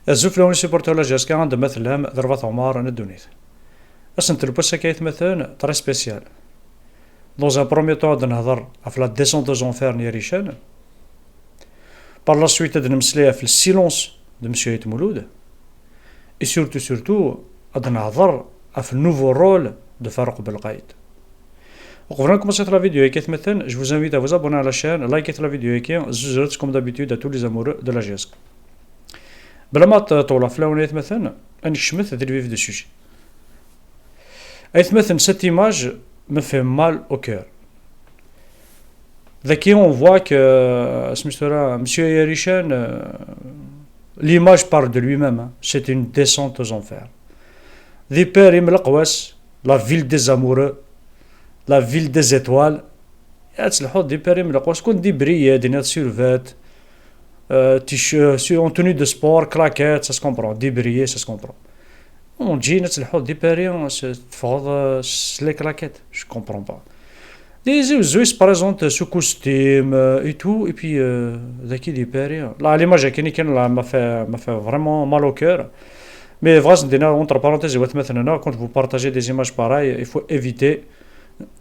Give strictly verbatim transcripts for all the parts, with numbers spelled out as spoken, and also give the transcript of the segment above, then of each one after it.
Azul fell-awen les supporters de la J S K, anda ma tellam, d rrbat Ɛmar n ddunit. Asentel n wass-agi, aytmaten, très spécial. Dans un premier temps, ad nehder ɣef la descente aux enfers n Yarican. Par la suite, ad nemmeslay ɣef le silence de Monsieur Ayt Mulud. Et surtout, surtout, ad nehder ɣef le nouveau rôle de Farouk Belkayed. Uqbel ad nkumaṣi la vidéo-agi, aytmaten, je vous invite à vous abonner à la chaîne, likez la vidéo-agi, zuzret comme d'habitude à tous les amoureux de la J S K. Bla ma ṭ-, ṭṭewleɣ fell-awen, aytmaten, ad nekcmet di le vif du sujet. Aytmaten, cette image me fait mal au cœur. Daki, on voit que, euh, Monsieur Yarican, euh, l'image parle de lui-même, hein. C'est une descente aux enfers. Di Paris, Mlaqwas, la ville des amoureux, la ville des étoiles. Ad telḥuḍ di Paris, Mlaqwas, كون débrayé, d-iniḍ survêt, euh, t-shirt, euh, en tenue de sport, claquettes, ça se comprend. Débrayé, ça se comprend. On dit, ad telḥuḍ di Paris, s-, teffɣeḍ, euh, s les claquettes. Je comprends pas. Des yeux, ils se présentent sous costume, euh, et tout, et puis, euh, daki di Paris. Là, l'image-agi kan, là, m'a fait, m'a fait vraiment mal au cœur. Mais vraiment, entre parenthèses, aytmaten, quand vous partagez des images pareilles, il faut éviter.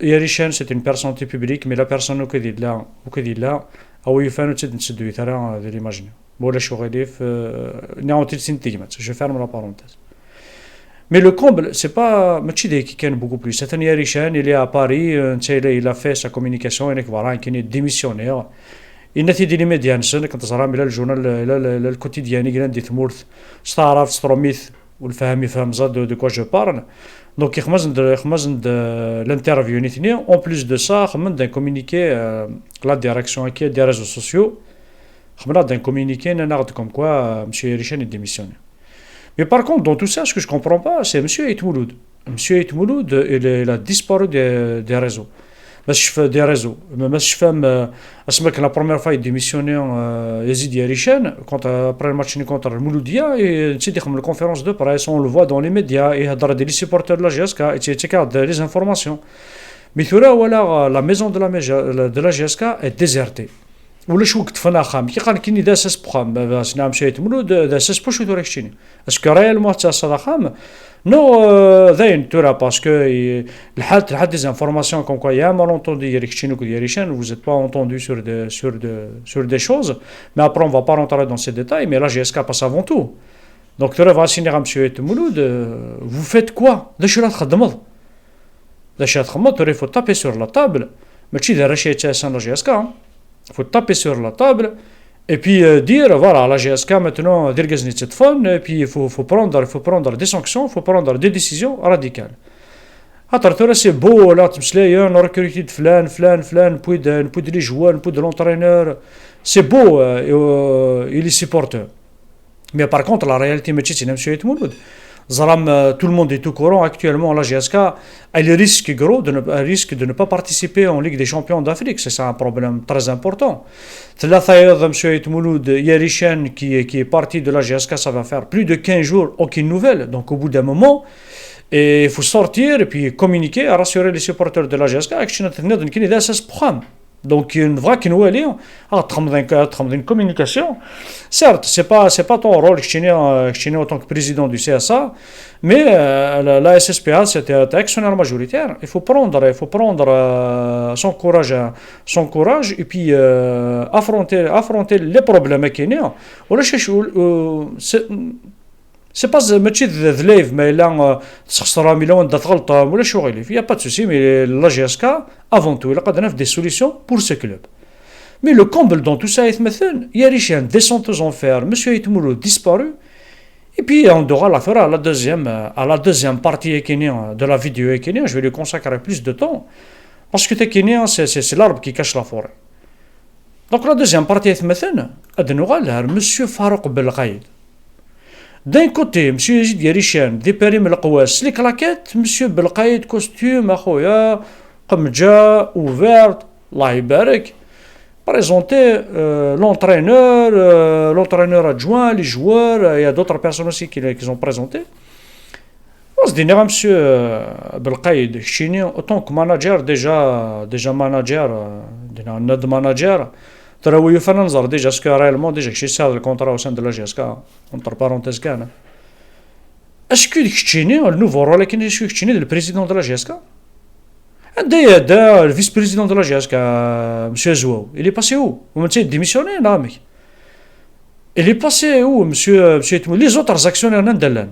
Yarican, c'est une personnalité publique, mais la personne ukud yella, ukud yella, a wi yufan ur tt-id-netteddu ara, euh, di l'image-nni. Ma ulac aɣilif, euh, nniɣ-awen-t-id sin tegmat. Je ferme la parenthèse. Mais le comble, c'est pas, mačči d ayagi kan, beaucoup plus. Atan Yarican, il est à Paris, euh, netta, il a, il a fait sa communication, il est voilà, il a démissionné. Yenna-t-id i les médias-nsen, akken teẓram, ila le journal, ila le, ila le quotidien i yellan di tmurt, s taɛrabt, s trumit, ur nefhim, yefhem ẓad de, de quoi je parle. Donc, ixmez-d, ixmez-d, euh, l'interview nitni. En plus de ça, xedmen-d un communiqué, euh, la direction-agi des réseaux sociaux. Xedmen-d un communiqué, nnan-aɣ-d comme quoi, euh, Monsieur Yarican est démissionné. Mais par contre, dans tout ça, ce que je comprends pas, c'est Monsieur Ayt Mulud. Monsieur Ayt Mulud, euh, il, il a disparu des, des réseaux. Ma tecfa-, des réseaux. Ma, ma tecfam, euh, asmi akken la première fois il démissionné, euh, Yazid Yarican, contre, après le match contre Mouloudia, et, euh, tu sais, il fait une conférence de presse, on le voit dans les médias, il a des supporters de la J S K, et tu sais, les informations. Mais tura, voilà, la maison de la, de la J S K est désertée. Ulac wi yeṭṭfen axxam. Ki qal kini d asas n uxxam. Baba, s nɛam Sayed Mulud, d asas n wacu tura keččini? Est-ce que réellement tettɛassaḍ axxam? Non, euh, dayen tura, parce que, euh, lḥal, lḥal des informations comme quoi il y a un malentendu gar keččini akked Yarican, vous êtes pas entendu sur de, sur de, sur des choses. Mais après, on va pas rentrer dans ces détails, mais la J S K passe avant tout. Donc, tura bɣiɣ ad s-iniɣ a Monsieur Ayt Mulud, euh, vous faites quoi? D acu la txeddmeḍ? D acu ara txedmeḍ tura? Il faut taper sur la table. Mačči d arrac ay yettɛassan la J S K, hein. Il faut taper sur la table et puis, euh, dire, voilà, la J S K maintenant, d irgazen i tt-iṭṭfen, et puis il faut, faut prendre, il faut prendre des sanctions, il faut prendre des décisions radicales. Xaṭer tura c'est beau, la ttmeslayen, recruter-d flan, flan, flan, newwi-d, newwi-d les joueurs, newwi-d l'entraîneur. C'est beau, euh, et, euh, et les supporters. Mais par contre, la réalité, mačči d tin a Monsieur Ayt Mulud. Teẓram, euh, tout le monde est au courant actuellement, la J S K, elle risque gros de ne, elle risque de ne pas participer en Ligue des Champions d'Afrique. C'est ça un problème très important. Tella tayeḍ, Monsieur Ayt Mulud, Yarican, qui, qui est parti de la J S K, ça va faire plus de quinze jours, aucune nouvelle. Donc au bout d'un moment, et il faut sortir et puis communiquer, rassurer les supporters de la J S K. Akken tenniḍ nekkini d asas n uxxam. Donc, nebɣa ad k-nwali, ad txedmeḍ une, ad txedmeḍ une communication. Certes, c'est pas, c'est pas ton rôle, keččini, euh, keččini en tant que président du C S A, mais, euh, la, la S S P A, c'est un actionnaire majoritaire. Il faut prendre, il faut prendre, euh, son courage, euh, son courage, et puis, euh, affronter, affronter les problèmes qu'il y a. Ulac acu, euh, c'est, C'est pas, mačči d, d live, ma yella, euh, tesxeṣrem, yella wanda tɣelṭem, ulac uɣilif. Il y a pas de souci, mais la J S K, avant tout, ilaq ad naf des solutions pour ce club. Mais le comble dans tout ça, aytmaten, Yarican descend aux enfers, Monsieur Ayt Mulud disparu, et puis on aura la, à la deuxième, euh, à la deuxième partie, euh, de la vidéo, je vais lui consacrer plus de temps, parce que c'est, c'est, c'est l'arbre qui cache la forêt. Donc la deuxième partie, aytmaten, ad nuɣal ar Monsieur Farouk Belkayed. D'un côté, Monsieur Yazid Yarican, d iparim leqwas, les claquettes, Monsieur Belkayed, costume, a xuya, qemja, ouvert, Allah ibarek, présenté, euh, l'entraîneur, euh, l'entraîneur adjoint, les joueurs, euh, il y a d'autres personnes aussi qui, qui sont présentées. Ad s-d-iniɣ a Monsieur, euh, Belkayed, keččini, en tant que manager, déjà, déjà manager, euh, déjà head manager, Tura wi yufan ad nẓer déjà est-ce que réellement déjà kečč yesɛiḍ le contrat au sein de la J S K, entre parenthèses kan. Est-ce que d keččini, le nouveau rôle-agi, est-ce que d keččini d le président de la J S K? Anda yedda le vice-président de la J S K, monsieur Azwaw? Il est passé où? U netta démissionné neɣ amek? Il est passé où, monsieur, monsieur Etmoud? Les autres actionnaires anda llan?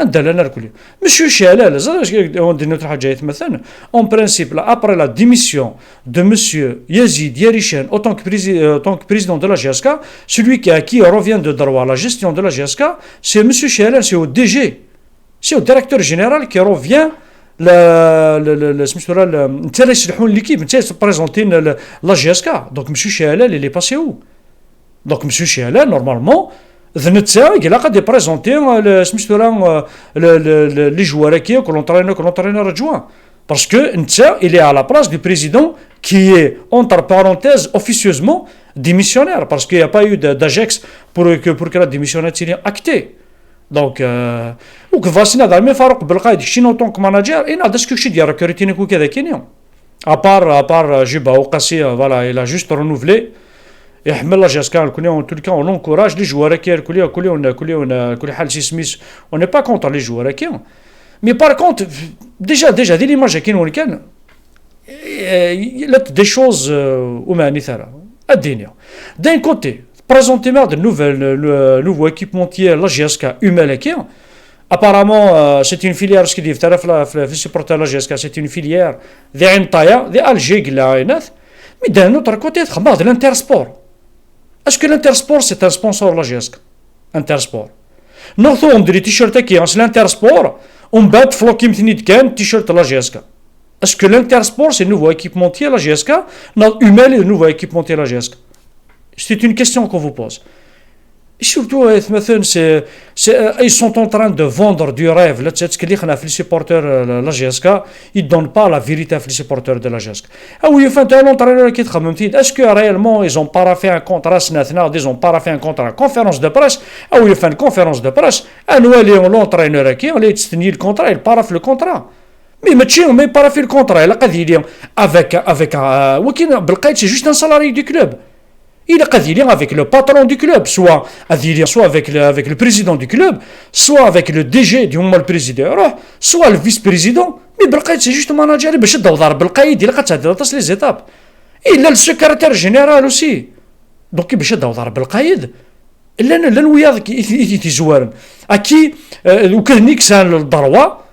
Anda llan irkelli? Monsieur Chalal, ẓer acu d-nniɣ ḥaǧa yetmaten. En principe, là, après la démission de monsieur Yazid Yarichen en tant que, prési- euh, en tant que président de la J S K, celui qui, à qui revient de droit la gestion de la J S K, c'est monsieur Chalal, c'est au D G, c'est au directeur général qui revient le, le, le, le, سميتو راه ال- نتا اللي يسلحون l'équipe, نتا اللي يبريزونتين la J S K. Donc monsieur Chalal, il est passé où? Donc monsieur Chalal, normalement, d netta i ilaq ad yiprézonti, euh, le- سميتو راه, euh, le- le- le- les joueurs-agi, que l'entraîneur, que l'entraîneur adjoint. Parce que netta, il est à la place du président qui est, entre parenthèses, officieusement démissionnaire, parce qu'il n'y a pas eu de- d'Ajax pour que, pour que la démission soit actée. Donc, euh, ou que Vassina Darmi Farouk Belkhaïd, en tant que manager, il a discuté de recruter كذا كينيا. À part, à part, euh, Juba Ouqassi, euh, voilà, il a juste renouvelé. Et la J S K, en tout cas, on l'encourage, les joueurs qui, on n'est pas contre les joueurs qui. Mais par contre, déjà, déjà, dès l'image qui nous, euh, il y a des choses, euh, humaines, à dire. D'un côté, présenter de nouvelles, le, le nouveau équipementier, la J S K, humain, qui, apparemment, euh, c'est une filière, ce qui dit, les supporters de la J S K, c'est une filière, des Entaya, des Alger, là, mais d'un autre côté, de l'Intersport. Est-ce que l'Intersport, c'est un sponsor de la J S K? Intersport. Nous avons des t-shirts qui ont l'Intersport, on bat Flokim Tnidkan, t-shirt de la J S K. Est-ce que l'Intersport, c'est un nouveau équipementier de la J S K? Non, humain, le nouveau équipementier de la J S K. C'est une question qu'on vous pose. Et surtout, euh, c'est, c'est, euh, ils sont en train de vendre du rêve. Là, tu sais, ce que les supporters, euh, la, la J S K, ils donnent pas la vérité à les supporters de la J S K. Ah oui, enfin, t'as l'entraîneur qui te dit, est-ce que réellement, ils ont pas fait un contrat, ils ont pas fait un contrat, conférence de presse? Ah oui, enfin, conférence de presse. Ah, nous, allez, l'entraîneur qui, on est le contrat, il paraffe le contrat. Mais, mais, mais il paraffe le contrat, il a dit, avec, avec, euh, Wakin Belkhaïd, c'est juste un salarié du club. Il a dit avec le patron du club, soit, soit avec le, avec le président du club, soit avec le D G du moment le président, soit le vice-président. Mais Belkhaïd, c'est juste un manager, il a fait les étapes. Il a le secrétaire général aussi. Donc, il a fait Belkhaïd. Llan, llan wiyaḍ i, i, i, i t-izwaren. Aki, euh, ou que Nix a le droit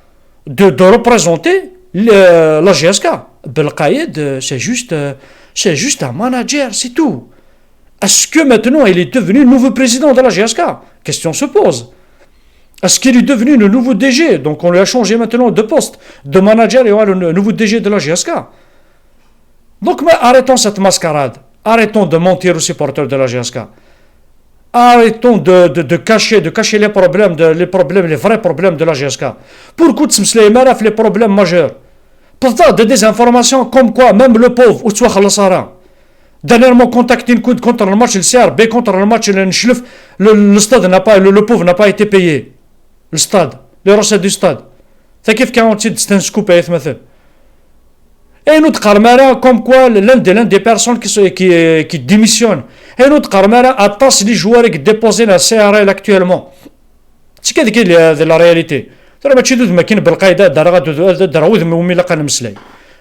de, de représenter le- la J S K. Belkhaïd, euh, c'est juste, euh, c'est juste un manager, c'est tout. Est-ce que maintenant il est devenu nouveau président de la J S K? Question se pose. Est-ce qu'il est devenu le nouveau D G? Donc on lui a changé maintenant de poste, de manager et on a le nouveau D G de la J S K. Donc, mais arrêtons cette mascarade. Arrêtons de mentir aux supporters de la J S K. Arrêtons de, de, de cacher, de cacher les problèmes, de, les problèmes, les vrais problèmes de la J S K. Pourquoi tu me les les problèmes majeurs? Pourtant, des informations comme quoi, même le pauvre, ou tu vois, dernièrement contacté une coup contre le match, le C R B, contre le match, le, le, le stade n'a pas, le, le pauvre n'a pas été payé. Le stade, les recettes du stade. Ça qui fait qu'on tient de scoop à Ethmathen. Et nous, Carmara, comme quoi, l'un des, l'un des personnes qui, se- qui, euh, qui démissionne. Et nous, Carmara, attache les joueurs qui déposent la C R L actuellement. C'est ce qui est de la réalité. ترى ماشي دود ما كاين بالقاعده دار غادو دار عوض من ومي لقى المسلاي.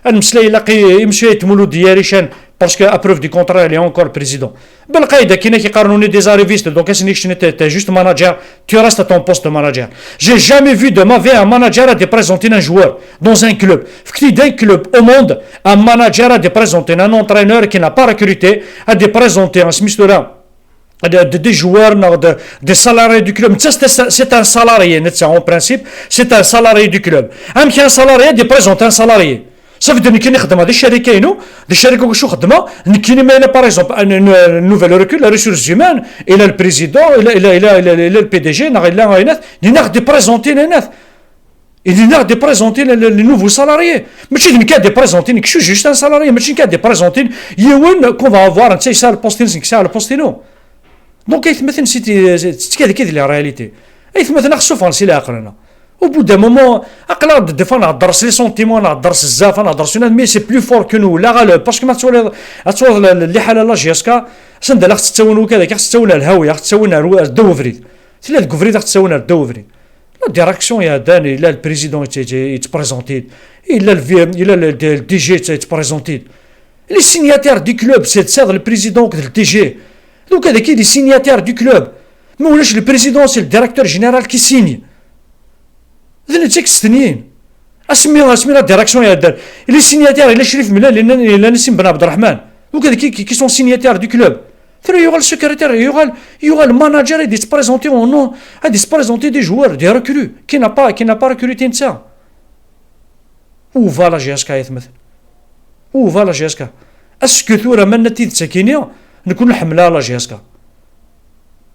المسلاي لاقي يمشي يتمولو دياري شان parce que à preuve du contraire, il est encore président. Belkhaïd, كاين كيقارنوني des arrivistes, donc est-ce que t'es juste manager, tu restes à ton poste de manager. J'ai jamais vu de ma vie un manager à déprésenter un joueur dans un club. Fkti d'un club au monde, un manager à déprésenter un entraîneur qui n'a pas recruté, à déprésenter un سميتو راه, de- de- des joueurs, non, de- des salariés du club. Ça, c'est c'est un salarié, en principe, c'est un salarié du club. Un qui est un salarié, déprésente un salarié. Ça veut dire qu'il خدمة هذه الشركة ينو, هذه الشركة واش خدمة, نكيني ما إلا, par exemple, un, un, un nouvel recrue, la ressource humaine, il a le président, il a, il a, il a, il a, il a le P D G, il a, il a, il a, il a déprésenter les nefs. Il a déprésenter les, les, les nouveaux salariés. Mais tu ne qu'à déprésenter, je suis juste un salarié, mais tu ne qu'à déprésenter, يوين qu'on va avoir, c'est ça le poste, c'est ça le poste, non. Donc, c'est c'est la réalité. C'est c'est la Au bout d'un moment, aql-aɣ-d des fois nehder s les sentiments, nehder s zzaf, nehder s une, mais c'est plus fort que nous. La ɣaleb, parce que ma tettwaliḍ, ad tettwaliḍ la, la, liḥala la J S K, sanda la ɣ-tettawin wakad, ɣ-tettawin ar lhawi, ɣ-tettawin ar, ar ddaw ubrid. Tella deg ubrid, ɣ-tettawin ar ddaw ubrid. La direction iɛeddan, yella le président yettprésenti-d, yella le, yella le, le D G yettprésenti-d. Les signataires du club, c'est ça, le président, le D G. Donc, avec les signataires du club. Mais on le président, c'est le directeur général qui signe. D netta i yessenyen. Asmi, asmi la direction iɛeddan. Les signataires, il est Chérif Mellal, il est Nassim Ben Abderrahmane. Donc, qui, qui, qui sont signataires du club. Tura yuɣal secrétaire, yuɣal, yuɣal manager, ad yettprésenti au nom, ad yettprésenti des joueurs, des recrues, qui n'a pas, qui n'a pas recruté netta. Uva la J S K ay atmaten. Uva la J S K. Est-ce que tura ma nna tidet akini, nekk ur nḥemmel ara la J S K.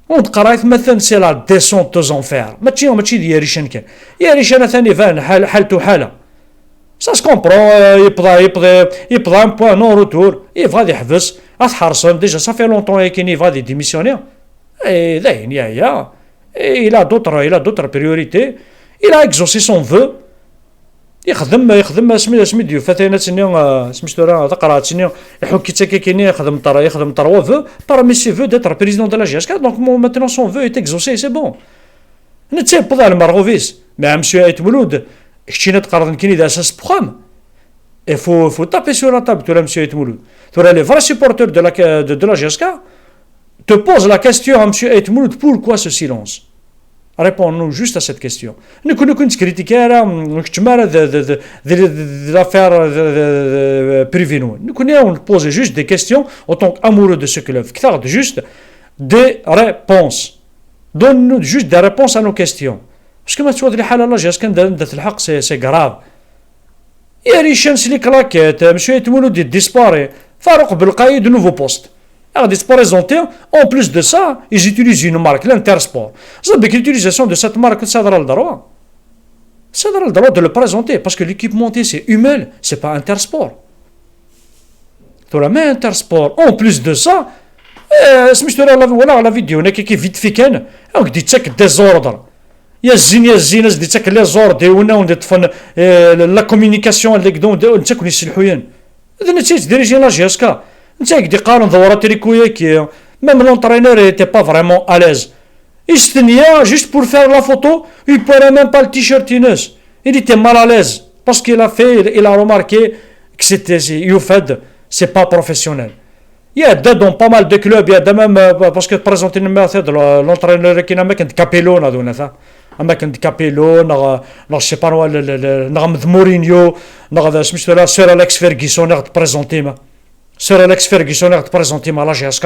Ur d-qqar ay atmaten, c'est la descente aux enfers. Mačči, mačči d Yarican kan. Yarican atan iban ḥal, ḥaltu ḥala. Ça se comprend, euh, yebḍa, yebḍa, yebḍa un point non retour, yebɣa ad yeḥbes, ad t-ḥersen, déjà ça fait longtemps akini yebɣa ad démissionner. Et dayen, ya, ya. Et il a d'autres, il a d'autres priorités. Il a exaucé son vœu. Yexdem, yexdem asmi, asmi d-yufa tayen ad tini, euh, asmi tura taqerɛet ad tini, iḥukk-itt akka kini, yexdem ṭer-, yexdem trois vœux, parmi ses vœux d'être président de la J S K, donc mon, maintenant son vœu est exaucé, c'est bon. Netta yewweḍ ar lmerɣub-is, mais monsieur Ayt Mulud, keččini ad tqerḍen kini d asas n uxxam. Il faut, faut taper sur la table, tura monsieur Ayt Mulud. Tura les vrais supporters de la, de, de la J S K te posent la question à monsieur Ayt Mulud, pourquoi ce silence ? Réponds-nous juste à cette question. Nous, nous, nous critiquons, nous, nous, de, de, de, de, de l'affaire de, de, de, privée, nous. Nous, nous, on pose juste des questions en tant qu'amoureux de ce club. Juste des réponses. Donne-nous juste des réponses à nos questions. Parce que ma tu vois, la J S K, c'est, c'est grave. Yarican s les claquettes, monsieur Ayt Mulud disparaît. Farouk Belkhaï, de nouveau poste. Alors, disparaît. En plus de ça, ils utilisent une marque, l'Intersport. Ça veut dire que l'utilisation de cette marque, ça a le droit. Ça a le droit de le présenter, parce que l'équipementier, c'est Hummel, c'est pas Intersport. Tura ma Intersport, en plus de ça, euh, سميتو راه la, voilà la vidéo هنا كي vite fait كان، donc دي تشيك des ordres. Yazzin, yazzin, as-d-ittak les ordres, d win awen-d-iṭṭfen, eh, la communication, les gdon, d netta kun-yesselḥuyen. D netta yettdiriji la J S K. Netta i k-d-iqqaren ḍewret triko-yaki. Même l'entraîneur était pas vraiment à l'aise. Yestenya juste pour faire la photo, il pouvait même pas le t-shirt ines. Il était mal à l'aise. Parce qu'il a fait, il a remarqué que c'était, يفاد, c'est pas professionnel. Iɛedda dans pas mal de clubs, iɛedda même, euh, parce que présenter une méthode, l'entraîneur qui n'a même de Capello, n'a donné ça. Am akken d Capello, neɣ, neɣ je sais pas, neɣ, neɣ d Mourinho, neɣ d, smic tura, Sir Alex Ferguson, neɣ d présenter ma. Sir Alex Ferguson, neɣ d présenter ma, la J S K,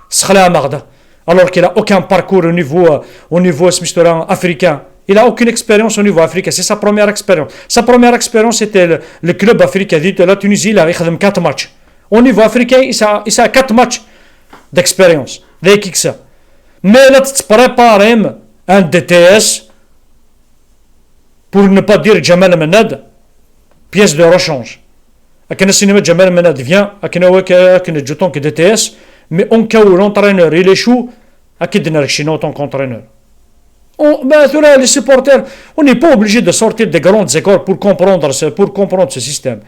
sexlaɛmeɣ-d. Alors qu'il a aucun parcours au niveau, euh, au niveau, smic tura, africain. Il a aucune expérience au niveau africain. C'est sa première expérience. Sa première expérience, c'était le, le club africain, la Tunisie, il a quatre matchs. Au niveau africain, il a, il a quatre matchs d'expérience. Mais là, tu te prépares un D T S pour ne pas dire Jamal Menad, pièce de rechange. Akken as-nini ma Jamal Menad vient, akken a-, akken, akken d-yeǧǧ en tant que D T S, mais en cas où l'entraîneur il échoue, akken d-nerkec en tant qu'entraîneur. On, ben, tura, les supporters, on n'est pas obligé de sortir des grandes écoles pour comprendre ce, pour comprendre ce système.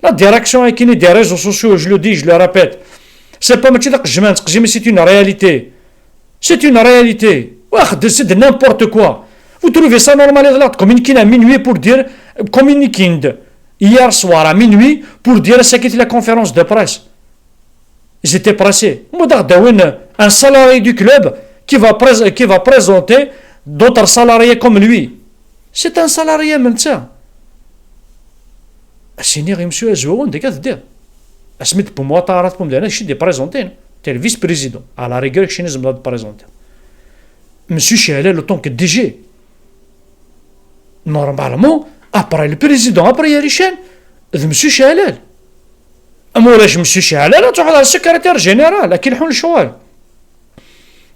La direction akini des réseaux sociaux, je le dis, je le répète, c'est pas mačči d aqejjem, aqejjem, c'est une réalité. C'est une réalité. Wax, c'est de n'importe quoi. Vous trouvez ça normal, là, communiquer à minuit pour dire, communiquer hier soir à minuit pour dire ce qu'est la conférence de presse. Ils étaient pressés. Moi, d'Ardaouen, un salarié du club qui va, prés- qui va présenter d'autres salariés comme lui. C'est un salarié, même ça. Asini, monsieur Azouan, dès que tu dis. Asmit pour moi, t'as raté pour me dire, je suis présenté, hein. T'es le vice-président. À la rigueur, je suis présenté. Monsieur Chalel, en tant que D G. Normalement, après le président, après Yarichen, de monsieur Chalel. Amour, monsieur Chalel, tu as le secrétaire général, à qui le choix.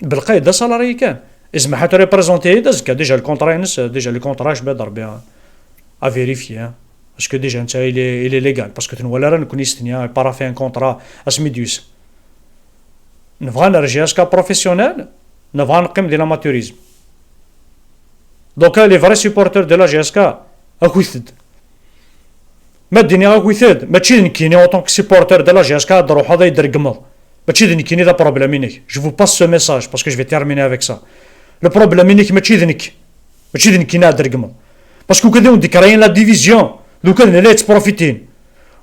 Belkhaï, des salariés, quand. Ils m'ont représenté, déjà le contrat, déjà le contrat, je vais bien à vérifier, hein. Parce que déjà, il est, il est légal. Parce que tu ne vois là, il a pas fait un contrat à ce médius. Nous avons un J S K professionnel, nous avons un l'amateurisme. Donc, les vrais supporters de la J S K, akit-d. Ma d-iniɣ akit-d, mačči d nekkini, en tant que supporter de la J S K, ad d-truḥeḍ ad yi-d-tregmeḍ. Mačči d nekkini d aproblème-inek. Je vous passe ce message, parce que je vais terminer avec ça. Le problème-inek mačči d nekk. Mačči d nekkini ad d-tregmeḍ. Parce que ukad i wen-d-ikrayen la division, d ukad-nni la yettprofitin.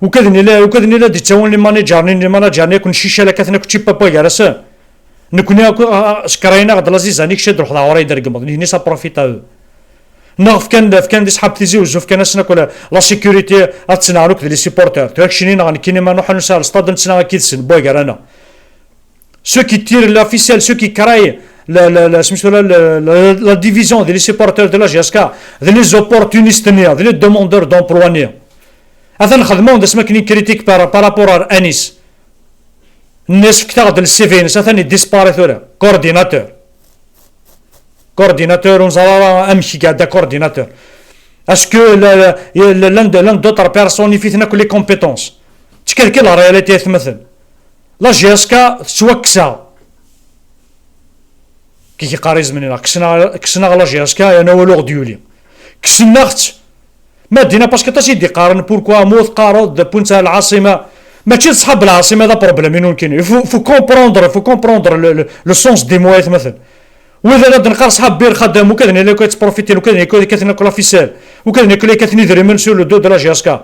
Ukad-nni la, ukad-nni la d-ittawin les managers-nni, les managers-nni akk n cical akka, aten akk ččipa n wagar-asen. Nekkni akk, a, a, skrayen-aɣ-d la zizanie, kečč ad d-truḥeḍ ɣur-i ad yi-d-tregmeḍ. Nihni ça profite à eux. Neɣ fkan, fkan di ṣḥab Tizi Uzzu, fkan-asen akk la, la sécurité ad ttnaɣen akk d les supporters. Tura keččini neɣ nekkini ma nruḥ ad nesɛa le stade ad nettnaɣ akk yid-sen, n wagar-aneɣ. Ceux qui tirent la ficelle, ceux qui créent la, la, la, smic-, la, la, la, la division des supporters de la J S K, d les opportunistes-nni, d les demandeurs d'emploi-nni. Atan xedmen-d asmi akken i critique par, par rapport à Anis. Nnes fktaɣ-d le C V-ines, atan i disparaît tura. Coordinateur. Coordinateur, ur neẓri ara amek i iɛedda coordinateur. Est-ce que la, la, la, l'un de, l'un d'autres personnes, il fait les compétences. Tkerki la réalité, atmaten. La J S K tettwakkes-aɣ. Kiki qarizmini, kksen-aɣ, kksen-aɣ la J S K, yerna awal ur d-yuli. Kksen-aɣ-tt. Ma d-yenna, parce que aṭas i d-iqqaren, pourquoi ma teqqareḍ d Punt Lɛaṣima? Mačči d ṣḥab Lɛaṣima d aproblème-inu nekkini. Il faut, faut comprendre, faut comprendre le, le, le sens des mots, atmaten. Wid ara d-neqqar ṣḥab Bir Xadam, ukad-nni la yettprofitin, ukad-nni la yekkaten akk la ficelle, ukad-nni la yekkaten idrimen sur le dos de la J S K,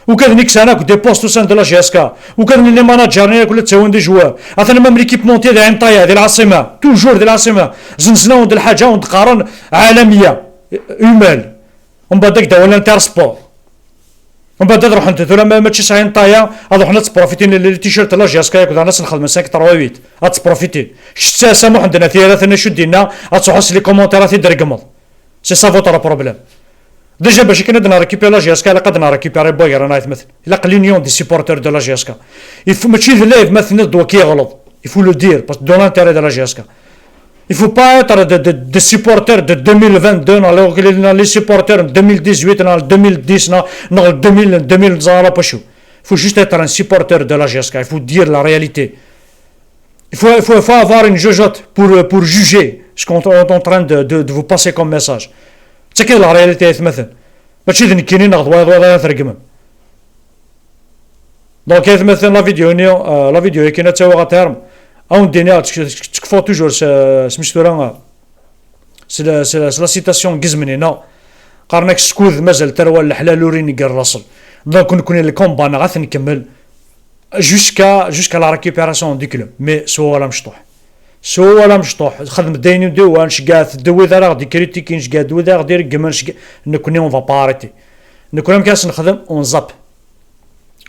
ukad-nni kksen akk des postes au sein de la J S K, ukad-nni les managers-nni akk la ttawin des joueurs. Atan même l'équipementier d Ɛin Ṭaya, di Lɛaṣima, toujours di Lɛaṣima, zenzen-awen-d lḥaǧa, awen-d-qqaren Ɛalamiya, Umal. Umbeɛd ad k-d-awin Intersport. Umbeɛd ad ruḥen tura, ma, mačči sɛin ṭaya, ad ruḥen ad ttprofitin les, les t-shirts n la J S K, akked aɣ-, ad sen-xedmen cinq trois huit, ad ttprofitin. Kečč d Saɛid Muḥend n At Yiraten, acu d-yenna, ad truḥeḍ s les commentaires ad t-id-tregmeḍ. C'est ça votre problème. Déjà, bac akken ad n-récupérer la J S K, ilaq ad n-récupérer n wagar-aneɣ, atmaten. Ilaq l'union des supporters de la J S K. Il faut, mačči d live, ma tenniḍ-d wakka yeɣleḍ. Il faut le dire, parce que dans l'intérêt de la J S K. Il faut pas être de, de, des supporters de deux mille vingt-deux, non, les, les, les supporters de deux mille dix-huit, non, deux mille dix, non, non, deux mille, deux mille, il faut juste être un supporter de la J S K. Il faut dire la réalité. Il faut, il faut, il faut avoir une jugeote pour, pour juger ce qu'on est en train de, de, de vous passer comme message. C'est que la réalité, atmaten. Mačči d nekkini neɣ d wayeḍ, wayeḍ ara tregmem. Donc, atmaten, la vidéo-nni, euh, la vidéo-agi ad tt-awiɣ à terme. Ad wen-d-iniɣ, tk-, tk-, tekfuḍ toujours s, s, s, s la, s la, s la citation n yizem-nni, non? Qqaren-ak skud mazal tarwa n leḥlal ur inegger laṣel. Donc, nekkni le combat-nneɣ ad t-nkemmel jusqu'à, jusqu'à la récupération du club. Mais s wawal amecṭuḥ. S wawal amecṭuḥ. Xdem-d ayen i d-iwan, ceggɛet-d wid ara ɣ-d-ikritikin, ceggɛet-d wid ara ɣ-d-ireggmen, ceggɛ-, nekkni on va pas arrêter. Nekkni amek ara s-nexdem, on zappe.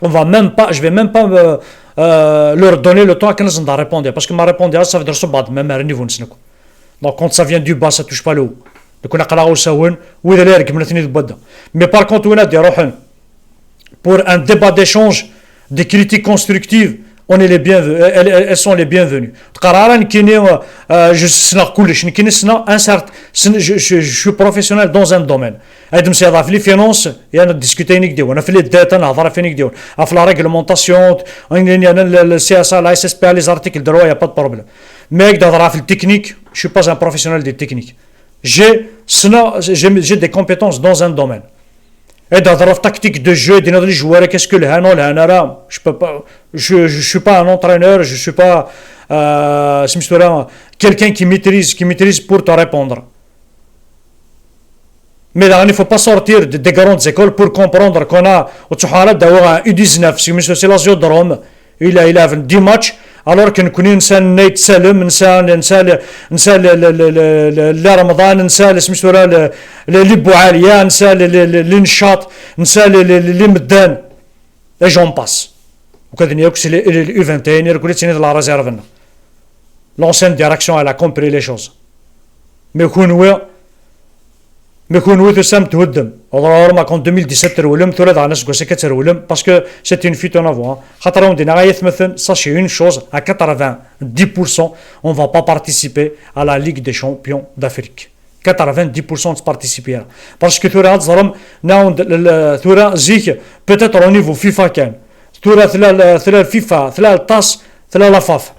On va même pas, je vais même pas, euh, euh, leur donner le temps akken ad sen-d-répondre. Parce que ma répondre, ça veut dire ṣubbeɣ-d même ar niveau-nsen akk. Donc, quand ça vient du bas, ça touche pas le haut. Donc, on a aql-aɣ usawen, wid ara ireggmen ad ten-id-wadda. Mais par contre, win ad d-iruḥen pour un débat d'échange, des critiques constructives, on est les bienvenus, elles, elles, elles sont les bienvenues. Teqqar ara nekkini, euh, euh, je ssneɣ kullec, nekkini ssneɣ un certain, ssn-, je, je, je suis professionnel dans un domaine. Ad d-msiɣ ɣef les finances, ya ad discuter ayen i k-d-iwan, ɣef les dettes, ad nehḍer ɣef ayen i k-d-iwan, ɣef la réglementation, ayen, ayen, ayen, le, le C S A, la S S P A, les articles de loi, y a pas de problème. Mais ad d-hedreɣ ɣef le technique, je suis pas un professionnel des techniques. J'ai, ssneɣ, j'ai, j'ai des compétences dans un domaine. Ad d-hedreɣ ɣef tactique de jeu, ad d-iniɣ les joueurs, qu'est-ce que lhan, ur lhan ara. Je peux pas, je, je suis pas un entraîneur, je suis pas, euh, smic-tt tura, quelqu'un qui maîtrise, qui maîtrise pour te répondre. Mais daɣen, il faut pas sortir de, des grandes écoles pour comprendre qu'on a, ur ttruḥ ara ad d-awiɣ U dix-neuf, seg mi s-, c'est Lazio de Rome, il a, il a dix matchs, alors que nekkni nesɛa Nayt Salem, nesɛa, nesɛa, nesɛa le, le, le, le, le, le Remḍan, nesɛa le, smic-tt tura, le, le, les Boualiya, nesɛa le, le, le, les Neccaṭ, nesɛa le, le, le, les Meddan, et j'en passe. Ukad-nni akk s le, le, le U vingt et un, irkul i ttini d la réserve-nneɣ. L'ancienne direction, elle a compris les choses. Mais kunwi, mais kunwi tusam thuddem. Ɣur-m en deux mille dix-sept trewlem, tura daɣen aseggas akka trewlem, parce que c'est une fuite en avant, hein. Xaṭer ad wen-d-iniɣ ay atmaten, sachez une chose, à quatre-vingt-dix pour cent, on va pas participer à la Ligue des champions d'Afrique. Quatre-vingt-dix pour cent ur nettparticipi ara. Parce que tura ad teẓrem, naɣ-, tura zik, peut-être au niveau FIFA kan. Tura tella, tella FIFA, tella l'TAS, tella la FAF.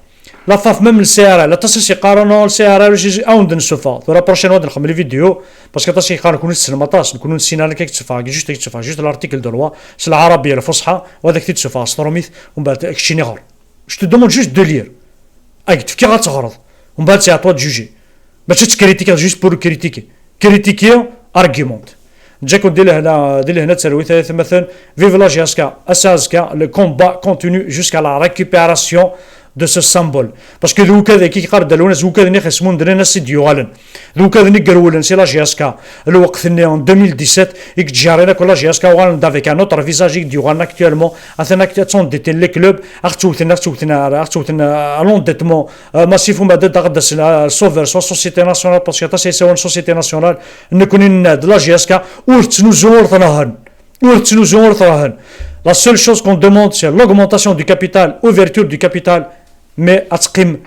La FAF, même le C R L, aṭas i s-yeqqaren non, le C R L, awen-d-nessufeɣ. Tura prochaine ad nxemmem les vidéos, parce que aṭas i yeqqaren kunwi tessnem aṭas, kunwi ur nessin ara akka i yetteffeɣ, juste i yetteffeɣ, juste l'article de loi, s lɛarabi lfuṣḥa, u ad ak-t-id-sufeɣ s trumit, umbeɛd keččini ɣer. Je te demande juste de lire. Ad k-d-fkiɣ ad teɣreḍ. Umbeɛd c'est à toi de juger. Mačči ad tcritiquer juste pour critiquer. Critiquer, argumente. Neǧǧa-ken di lehna, di lehna d talwit ay atmaten. Vive la J S K. Ass-a azekka, le combat continue jusqu'à la récupération de ce symbole. Parce que d ukad-agi i yeqqar Dda Lwennas, d ukad-nni i ɣ-yesmundren ass i d-yuɣalen. D ukad-nni i yerewlen si la J S K. Lweqt-nni, en deux mille dix-sept, i yettjerrin akk la J S K, uɣalen-d avec un autre visage i d-yuɣalen actuellement. Atan ad ttunditen les clubs, ad ɣ-ttewten, ad ɣ-ttewten, ad ɣ-ttewten, euh, à l'endettement, euh, massif, umbeɛd ad d-aɣ-d-asen, euh, Sauveur, soit Société Nationale, parce que aṭas ay yessawalen Société Nationale, nekkni nenna-d la J S K, ur tettnuzu ur tṛehhen. Ur tettnuzu ur tṛehhen. La seule chose qu'on demande, c'est l'augmentation du capital, ouverture du capital, mais ad teqqim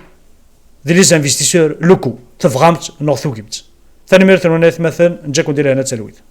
d les investisseurs locaux. Tebɣam-tt neɣ tugim-tt. Tanemmirt-nwen ay atmaten, neǧǧa-ken di lehna d talwit.